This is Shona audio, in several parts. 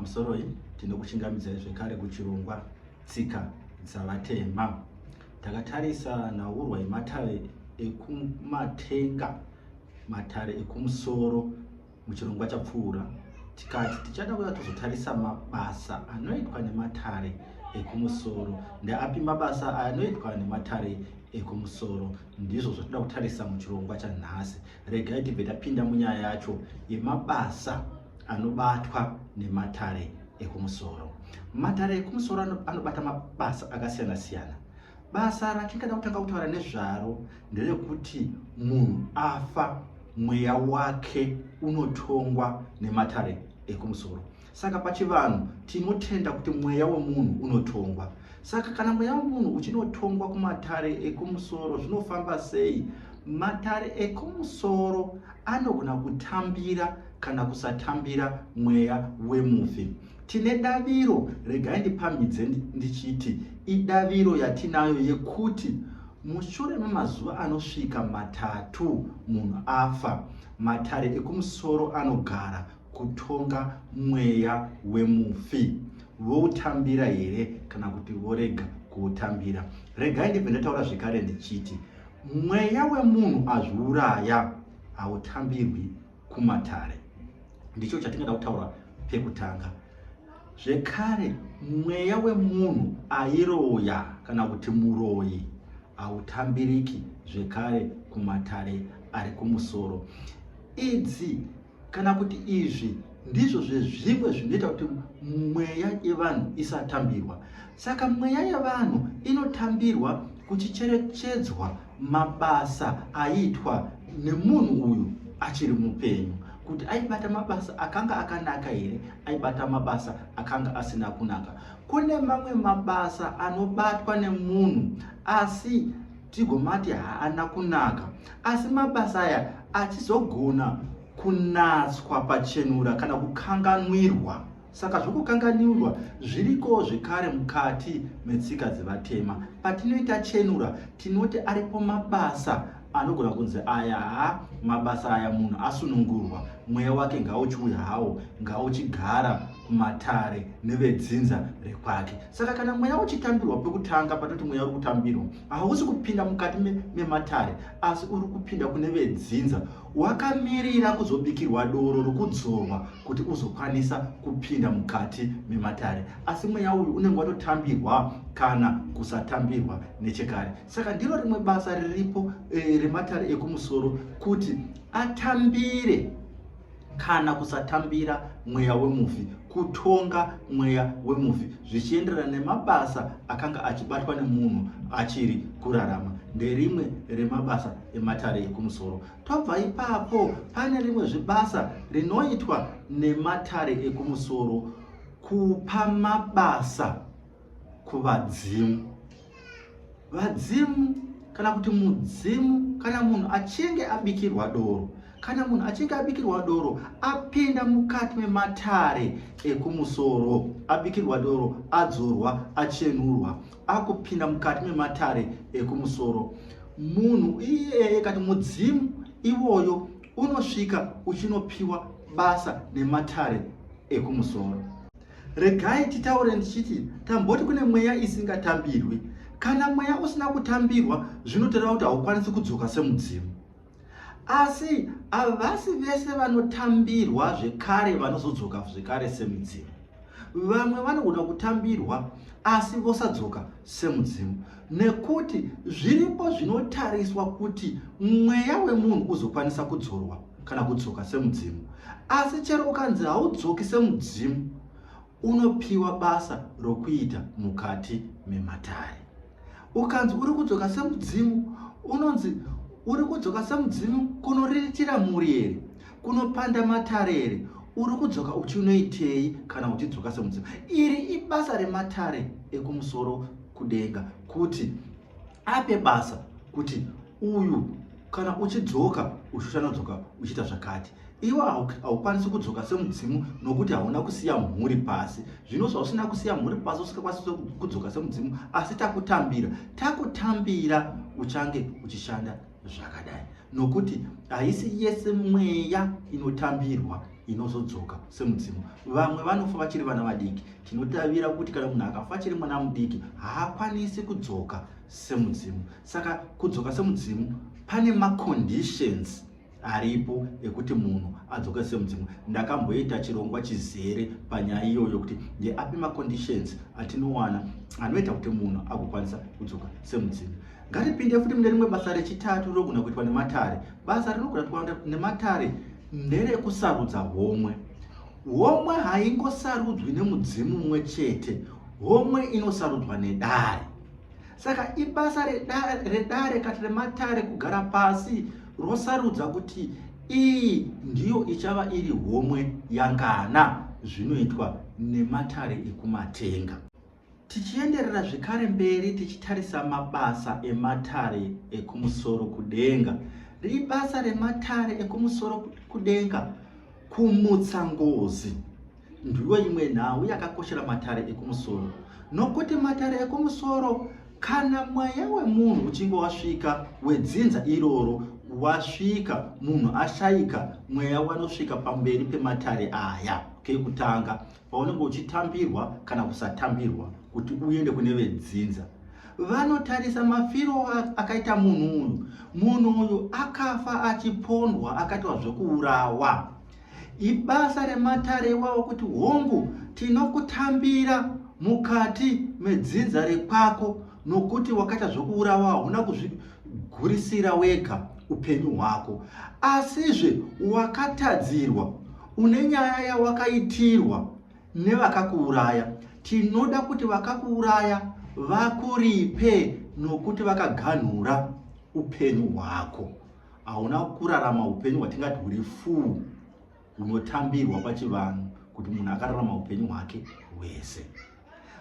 Pamusoroi, tinokuchingamidzai zvekare kuchirongwa Tsika dzaVatema. Takatarisa nhaurwa yematare ekumatenga, matare ekumusoro muchirongwa chapfuura, tikati tichada kuya tozotarisa mabasa anoitwa nematare ekumusoro. Ndeapi mabasa anoitwa nematare ekumusoro? Ndizvo zvatinoda kutarisa muchirongwa chanhasi. Regai tibve tapinda munyaya yacho yemabasa anobatwa nematare ekumusoro. Matare ekumusoro anobata mabasa akasiyana siyana. Basa ratingada kutanga kutaura nezvaro nderekuti munhu afa, mweya wake unotongwa nematare ekumusoro. Saka pachivanhu tinotenda kuti mweya wemunhu unotongwa. Saka kana mweya wemunhu uchinotongwa kumatare ekumusoro zvinofamba sei? Matare ekumusoro anogona kutambira kana kusatambira mweya wemufi. Tine daviro, regai ndipamhidze ndichiti idaviro yatinayo yekuti mushure memazuva anosvika matatu munhu afa, matare ekumusoro anogara kutonga mweya wemufi. Voutambira here kana kuti vorega kuutambira? Regai ndibve ndataura zvekare ndichiti mweya wemunhu azviuraya hautambirwi kumatare. Ndicho chatingada kutaura pekutanga. Zvekare mweya wemunhu airoya kana kuti muroyi hautambiriki zvekare kumatare ari kumusoro. Idzi kana kuti izvi ndizvo zvezvimwe zvinoita kuti mweya yevanhu isatambirwa. Saka mweya yevanhu inotambirwa kuchicherechedzwa mabasa aiitwa nemunhu uyu achiri mupenyu, kuti aibata mabasa akanga akanaka here, aibata mabasa akanga asina kunaka. Kune mamwe mabasa anobatwa nemunhu asi tigomati haana kunaka, asi mabasa aya achizogona kunatswa pachenura kana kukanganwirwa. Saka zvokukanganwirwa zvirikowo zvekare mukati metsika dzevatema. Patinoita chenura tinoti aripo mabasa anogona kunzi aya ha mabasa aya munhu asunungurwa, mweya wake ngauchiuya hawo, ngauchigara kumatare nevedzinza rekwake. Saka kana mweya uchitambirwa pekutanga, patoti mweya uri kutambirwa, hausi kupinda mukati mematare, asi uri kupinda kune vedzinza wakamirira kuzobikirwa doro rokudzorwa kuti uzokwanisa kupinda mukati mematare. Asi mweya uyu unenge watotambirwa kana kusatambirwa nechekare. Saka ndiro rimwe basa riripo rematare ekumusoro, kuti atambire kana kusatambira mweya wemufi, kutonga mweya wemufi zvichienderana nemabasa akanga achibatwa nemunhu achiri kurarama. Nderimwe remabasa ematare ekumusoro. Tobva ipapo pane rimwe zvebasa rinoitwa nematare ekumusoro, kupa mabasa kuvadzimu. Vadzimu kana kuti mudzimu, kana munhu achinge abikirwa doro, kana munhu achinge abikirwa doro apinda mukati mematare ekumusoro, abikirwa doro, adzorwa, achenurwa, akupinda mukati mematare ekumusoro, munhu iyeye kati mudzimu iwoyo unosvika uchinopiwa basa nematare ekumusoro. Regai titaure ndichiti tamboti kune mweya isingatambirwi. Kana mweya usina kutambirwa zvinotoreva kuti haukwanisi kudzoka semudzimu. Asi havasi vese vanotambirwa zvekare vanozodzoka zvekare semudzimu. Vamwe vanogona kutambirwa asi vosadzoka semudzimu, nekuti zviripo zvinotariswa kuti mweya wemunhu uzokwanisa kudzorwa kana kudzoka semudzimu. Asi chero ukanzi haudzoki semudzimu, unopiwa basa rokuita mukati mematare. Ukanzi uri kudzoka semudzimu, unonzi uri kudzoka semudzimu kunoriritira mhuri here, kunopanda matare here, uri kudzoka uchinoitei kana uchidzoka semudzimu? Iri ibasa rematare ekumusoro kudenga, kuti ape basa kuti uyu kana uchidzoka uchichanodzoka uchiita zvakati. Iwe haukwanisi kudzoka semudzimu nokuti hauna kusiya mhuri pasi. Zvino zvausina kusiya mhuri pasi, usingakwanisi kudzoka semudzimu, asi takutambira, takutambira uchange uchishanda zvakadai, nokuti haisi yese mweya inotambirwa inozodzoka semudzimu. Vamwe vanofa vachiri vana vadiki. Tinotavira kuti kana munhu akafa achiri mwana mudiki haakwanisi kudzoka semudzimu. Saka kudzoka semudzimu pane maconditions aripo ekuti munhu adzoke semudzimu. Ndakamboita chirongwa chizere panyaya iyoyo kuti ndeapi maconditions atinowana anoita kuti munhu agokwanisa kudzoka semudzimu. Ngatipinde futi mune rimwe basa rechitatu rinogona kuitwa nematare. Basa rinogona kuitwa nematare nderekusarudza homwe. Homwe haingosarudzwi nemudzimu mumwe chete, homwe inosarudzwa nedare. Saka ibasa redare kati rematare kugara pasi rosarudza kuti iyi ndiyo ichava iri homwe yangana, zvinoitwa nematare ekumatenga. Tichienderera zvekare mberi tichitarisa mabasa ematare ekumusoro kudenga. Ribasa rematare ekumusoro kudenga kumutsa ngozi. Ndiyo imwe nhau yakakoshera matare ekumusoro, nokuti matare ekumusoro kana mweya wemunhu uchinge wasvika wedzinza iroro wasvika, munhu ashaika, mweya wanosvika pamberi pematare aya kekutanga paunenge uchitambirwa kana kusatambirwa kuti uende kune vedzinza. Vanotarisa mafiro akaita munhu uyu. Munhu uyu akafa achipondwa, akaitwa zvekuurawa. Ibasa rematare iwawo kuti hongu, tinokutambira mukati medzinza rekwako nokuti wakaita zvokuurawa, hauna kuzvigurisira wega upenyu hwako, asizve wakatadzirwa, une nyaya yawakaitirwa nevakakuuraya. Tinoda kuti vakakuuraya vakuripe nokuti vakaganhura upenyu hwako. Hauna kurarama upenyu hwatingati huri fuu hunotambirwa pachivanhu kuti munhu akararama upenyu hwake hwese.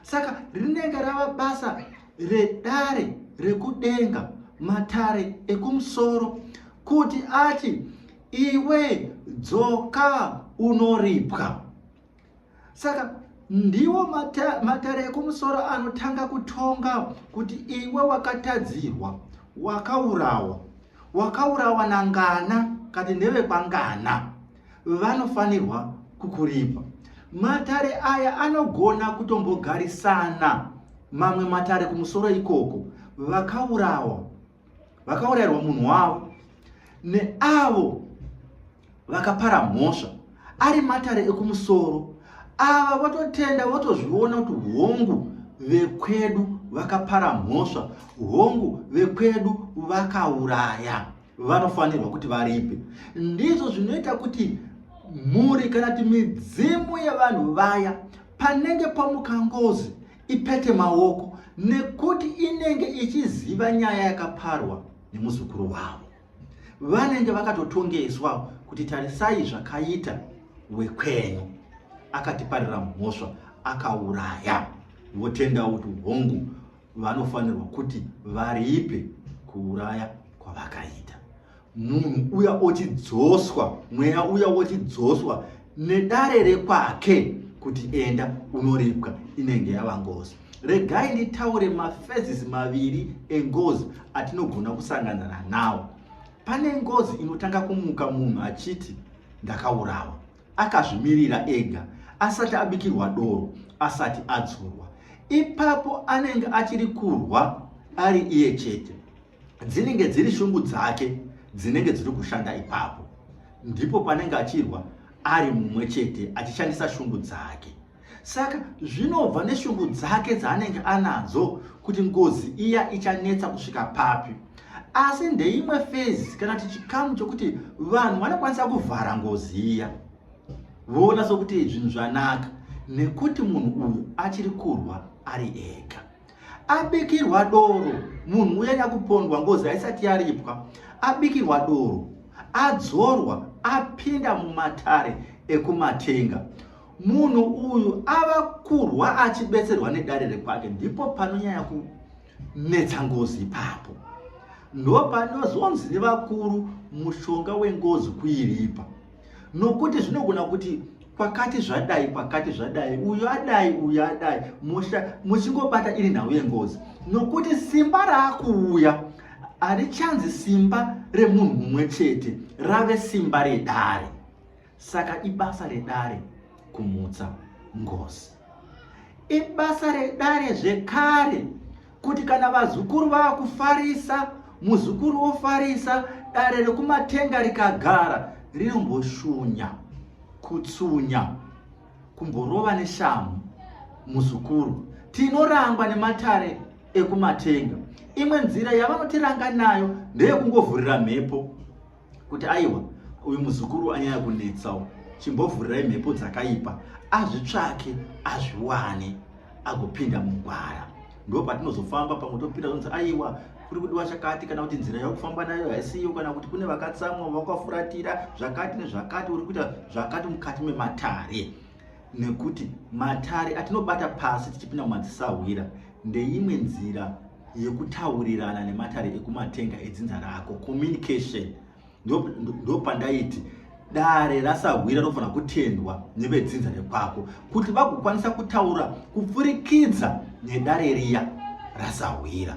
Saka rinenge rava basa redare rekudenga, matare ekumusoro, kuti ati iwe dzoka unoripwa. Saka ndiwo matare ekumusoro anotanga kutonga kuti iwe wakatadzirwa, wakaurawa, wakaurawa nangana kati ndevekwangana, vanofanirwa kukuripa. Matare aya anogona kutombogarisana mamwe matare kumusoro ikoko, vakaurawa, vakaurayirwa munhu wavo, neavo vakapara mhosva, ari matare ekumusoro ava vototenda, votozviona kuti hongu vekwedu vakapara mhosva, hongu vekwedu vakauraya, vanofanirwa kuti varipe. Ndizvo zvinoita kuti mhuri kana kuti midzimu yevanhu vaya panenge pamuka ngozi ipete maoko, nekuti inenge ichiziva nyaya yakaparwa nemuzukuru wavo. Vanenge vakatotongeswa kuti tarisai zvakaita wekwenyu, akatiparira mhosva, akauraya. Votenda kuti hongu vanofanirwa kuti varipe kuuraya kwavakaita. Munhu uya ochidzoswa, mweya uya wochidzoswa nedare rekwake kuti enda unoripwa, inenge yava ngozi. Regai nditaure mafezisi maviri engozi atinogona kusanganana nawo. Pane ngozi inotanga kumuka munhu achiti ndakaurawa, akazvimirira ega, asati abikirwa doro, asati adzurwa. Ipapo anenge achiri kurwa ari iye chete. Dzinenge dziri shungu dzake dzinenge dziri kushanda ipapo. Ndipo panenge achirwa ari mumwe chete achishandisa shungu dzake. Saka zvinobva neshungu dzake dzaanenge anadzo kuti ngozi iya ichanetsa kusvika papi. Asi ndeimwe phase kana kuti chikamu chokuti vanhu vanokwanisa kuvhara ngozi iya, voona sokuti zvinhu zvanaka, nekuti munhu uyu achiri kurwa ari ega. Abikirwa doro, munhu uya nyakupondwa ngozi haisati yaripwa, abikirwa doro, adzorwa, apinda mumatare ekumatenga. Munhu uyu ava kurwa achibetserwa nedare rekwake. Ndipo panonyanya kunetsa ngozi ipapo. Ndopanozonzi nevakuru mushonga wengozi kuiripa, nokuti zvinogona kuti kwakati zvadai, kwakati zvadai, uyu adai, uyu adai, muchingobata iri nhau yengozi, nokuti simba raakuuya harichanzi simba remunhu mumwe chete, rave simba redare. Saka ibasa redare kumutsa ngozi. Ibasa redare zvekare kuti kana vazukuru vakufarisa, muzukuru wofarisa, dare rekumatenga rikagara rinomboshunya, kutsunya, kumborova neshamhu muzukuru. Tinorangwa nematare ekumatenga. Imwe nzira yavanotiranga nayo ndeyekungovhurira mhepo kuti aiwa uyu muzukuru anyanya kunetsawo chimbovhurirai mhepo dzakaipa azvitsvake azviwane agopinda mugwara ndo patinozofamba pamwe topinda tonzi aiwa kuri kudiwa chakati kana kuti nzira yakufamba nayo haisiyo kana kuti kune vakatsamwa vakafuratira zvakati nezvakati uri kuita zvakati mukati mematare nekuti matare atinobata pasi tichipinda mumadzisahwira ndeimwe nzira yekutaurirana nematare ekumatenga edzinza rako communication ndopandaiti dare rasahwira rinofanira kutendwa nevedzinza rekwako kuti vagokwanisa kutaura kupfurikidza nedare riya rasahwira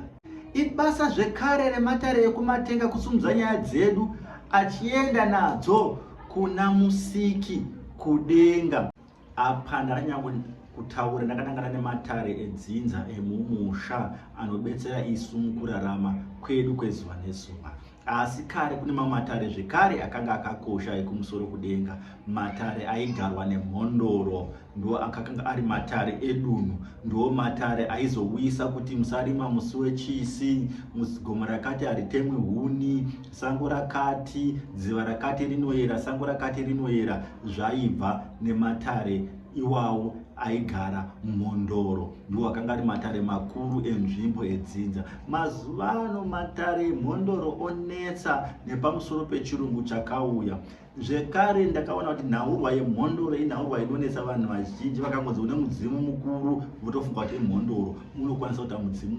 ibasa zvekare rematare ekumatenga kusumudza nyaya dzedu achienda nadzo kuna musiki kudenga Apa ndakanyanya kutaura ndakanangana nematare edzinza emumusha anobetsera isu mukurarama kwedu kwezuva nezuva. Asi kare kune mamwe matare zvekare akanga akakosha ekumusoro kudenga, matare aigarwa nemhondoro ndo akakanga ari matare edunhu, ndo matare aizouyisa kuti musarima musi wechisi, gomo rakati haritemwi huni, sango rakati, dziva rakati rinoyera, sango rakati rinoyera, zvaibva nematare iwawo aigara mhondoro ndiwo akanga ari matare makuru enzvimbo edzinza. Mazuva ano matare emhondoro onetsa nepamusoro pechirungu chakauya. Zvekare ndakaona kuti nhaurwa yemhondoro inhaurwa inonetsa vanhu vazhinji vakangonzi une mudzimu mukuru votofunga kuti imhondoro. Unokwanisa kuita mudzimu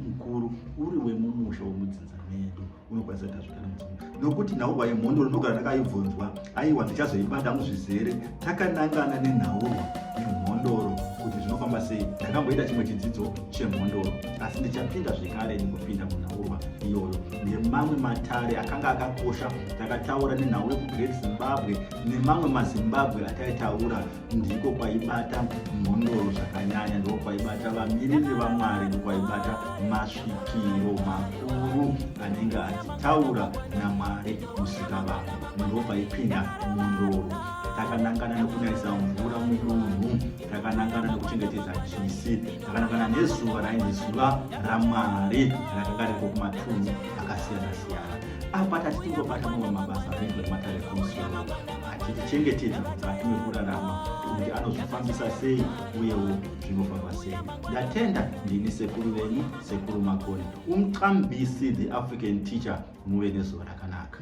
mukuru uri wemumusha wemudzinza medu. Unokwanisa kuita zvekare mudzimu nokuti nhaurwa yemhondoro ndogara ndakaibvunzwa aiwa ndichazoibata muzvizere takanangana nenhaurwa yemhondoro kuti zvinofamba sei. Ndakamboita chimwe chidzidzo chemhondoro asi ndichapinda zvekare nekupinda munhaurwa iyoyo nemamwe matare akanga akakosha. Takataura nenhau yekugreat Zimbabwe nemamwe maZimbabwe ataitaura, ndiko kwaibata mhondoro zvakanyanya, ndiko kwaibata vamiriri vaMwari, ndiko kwaibata masvikiro makuru anenge achitaura naMwari musikavanhu, ndo paipinda mhondoro. Takanangana nekunayisa mvura mudunhu, takanangana nekuchengetedza chisi, takanangana nezuva rainzi zuva raMwari rakanga ririko kumatunhu akasiyana siyana. Apa tati tingobata mamwe mabasa anoitwa nematare ekumusoro achitichengetedza mukati mekurarama kuti anozvifambisa sei uyewo zvinofamba sei. Ndatenda, ndini sekuru venyu, Sekuru Makoni, umqambisi, the African teacher. Muve nezuva rakanaka.